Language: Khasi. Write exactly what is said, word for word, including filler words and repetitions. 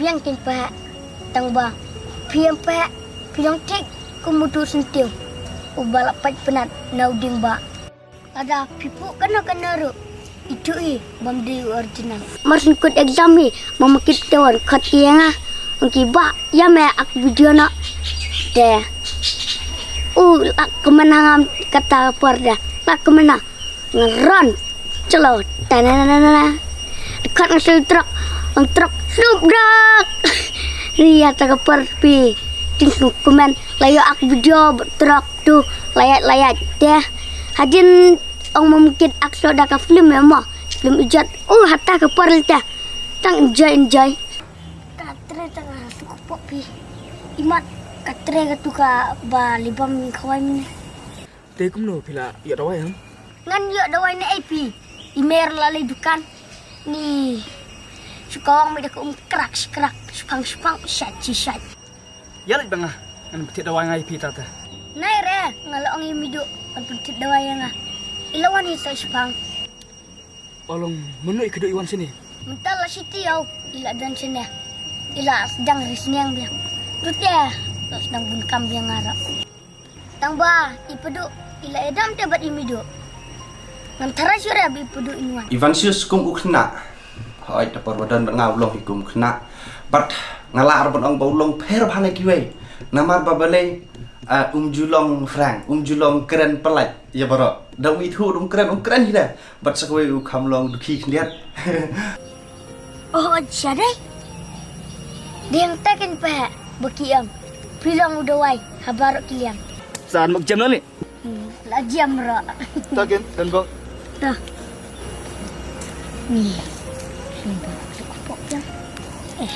Yang kin pha tang ba phi em pha phi long thik kum u tu sentiw u ba la pait penat na u ding ba. Lada phi pu kano kano ru itu i bam di original. Mar sin kut exam hi mama kit te wan khot i nga. Ang ki ba ya me ak video na. Te u la kemen hangam kata por da la kemen ha. Ngeron. Chalo. Tananana. Dekat ngasih truk. Ang truk sup drak. Ria taka perpi. Ting kumen layo ak video truk tu layat-layat deh. Hadin ong mungkin ak so da ka film ya mo. Film ijat. Uh hatta ka perl teh. Tang enjoy enjoy. Katre tang ha tu ko pop pi. Imat katre ka tu ka ba libam khawai mine. Te kumno phi la ïoh dawai em? Ngan ïoh dawai ne ai phi. I mer la lei dukan. Ni. Shu kawang mi da ka um krak shkrak shpang shpang shat chi shat. Ïa leit ba nga ngan pynthied dawai nga ïa phi tata. Nai re nga la ong ïa mi du ngan pynthied dawai ïa nga. I la wan i sa shpang. Ba long mynno i kdew i wan shane? Mynta la shi taïew i la don shane. I la sdang ri sniang biang. Tute la sdang bun kam biang nga ra. Tang ba i pdu i la edam te bad i midu. Ngan tharai shuh re ba i pdu in wan. Ivansius kum u khynnah. Hoi ta por ba don nga u long hi kum khynnah. Bad nga la ar ban ong ba u long pher bha na kiwei. Namar ba balei um ju long frank um ju long kren palaij ïa baroh. Da um ithuh um kren um kren hi da. Bad sa kawei u kham long dukhi khyndiat. Oh, acha dei. Ding ta kin phe ba ki am. Phi long u dawai ha baroh ki liang. San mak jam na ni. Hmm, la jam ro. Ta kin dan bok. Ta. Ni. Sini ba. Pok jam. Eh.